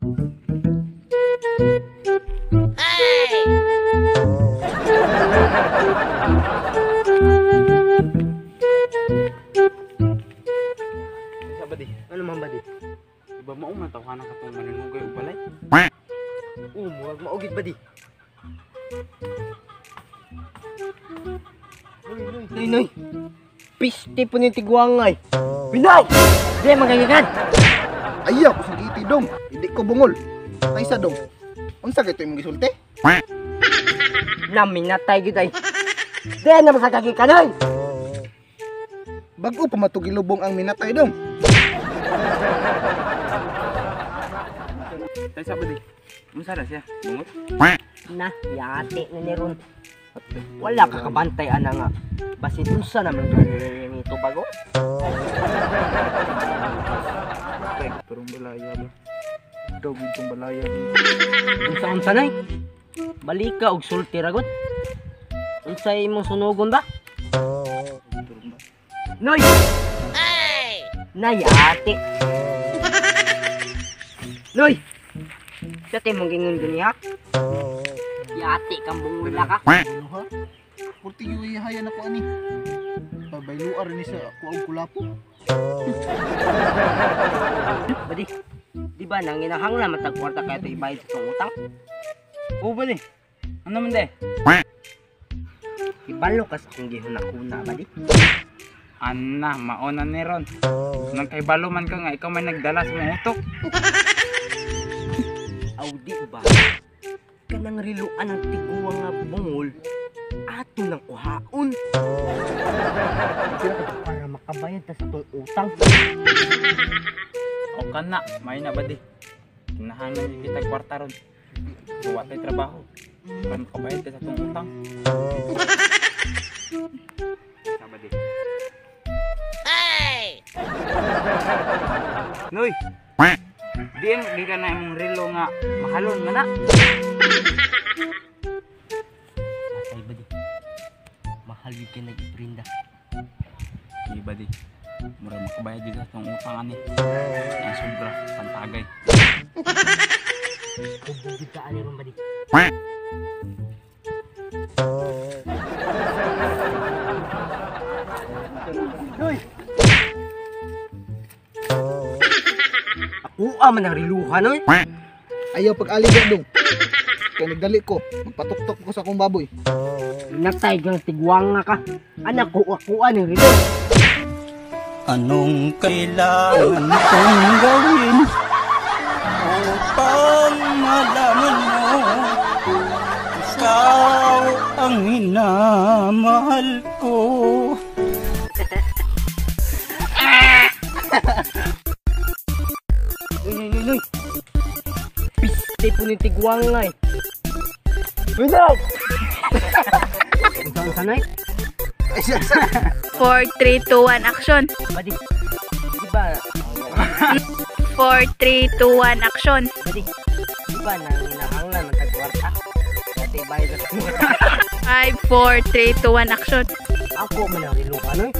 Sa badi? Ano man badi? Iba mao man tawhana ka tong manunugay og balay. Murag maugid badi. Noy, noy. Piste po ni tigwangay. Pinay! Di magagikan. Ayaw ko sa giti dong. Hindi ko bungol. Kaysa dong. Unsa kay imong gisulti? Naminatay gid ay. Di na masagagikan ay. Bag-o pa matugilubong ang minatay dong. Kaysa badi? Unsa ra siya? Bungot? Na, yate na ni ron. Wala ka kabantay ana nga. Basin unsa naman gani nito bago? Kay turong balaya ba. Daw itong balaya. Unsa-unsa nay? Balika og sulti ragot. Unsa imong sunugon ba? Turong ba? Noy! Nay, ate. Noy! Sa mong gingon gani ha? Yate kang bungula ka. Ano ha? Purti yuhihayan ako ani. Pabayluar ni sa ako ang kulapo. Badi, di ba nang inahanglan matag kwarta kaya ito ibayad sa itong utang? Oo badi. Ano man de? Ibalo ka sa akong gihuna-huna, badi. Ana, maona ni ron. Nagkaibalo man ka nga ikaw may nagdala sa mga utok. Aw di ba? Kanang riluan ang tiguang nga bungol, ato nang kuhaon. Para makabayad ta sa itong utang. O kana, may na badi. Kinahanglan gyud kita kwarta ron. Wa tay trabaho. Para makabayad ka sa tong utang. Sa badi. Noy. Di di ka na imong relo nga mahalon nga na. Matay badi. Mahal yun kay nag-ibrinda. Di badi. Mura makabayad gyud sa tong utang ani. Ang sobra pantagay. Hubog ka ani ron badi. Noy! Ako man ang riluhan, oy. Ayaw pag-aliga dong. Kay nagdali ko, magpatuktok ko sa akong baboy. Natay kang tigwanga ka. Anak ko, ako ang rilo. Anong kailangan kong gawin upang malaman mo ikaw ang minamahal ko? Noy, noy, noy, noy. Piste po ni tigwanga eh. Wala! Unsa-unsa, noy? 4, 3, 2, 1, action. Badi, di ba? 4, 3, 2, 1, action. Badi, di ba nang inahanglan man tag kwarta? Dati bayad sa 5, 4, 3, 2, 1, action. Ako man ang riluhan, oy.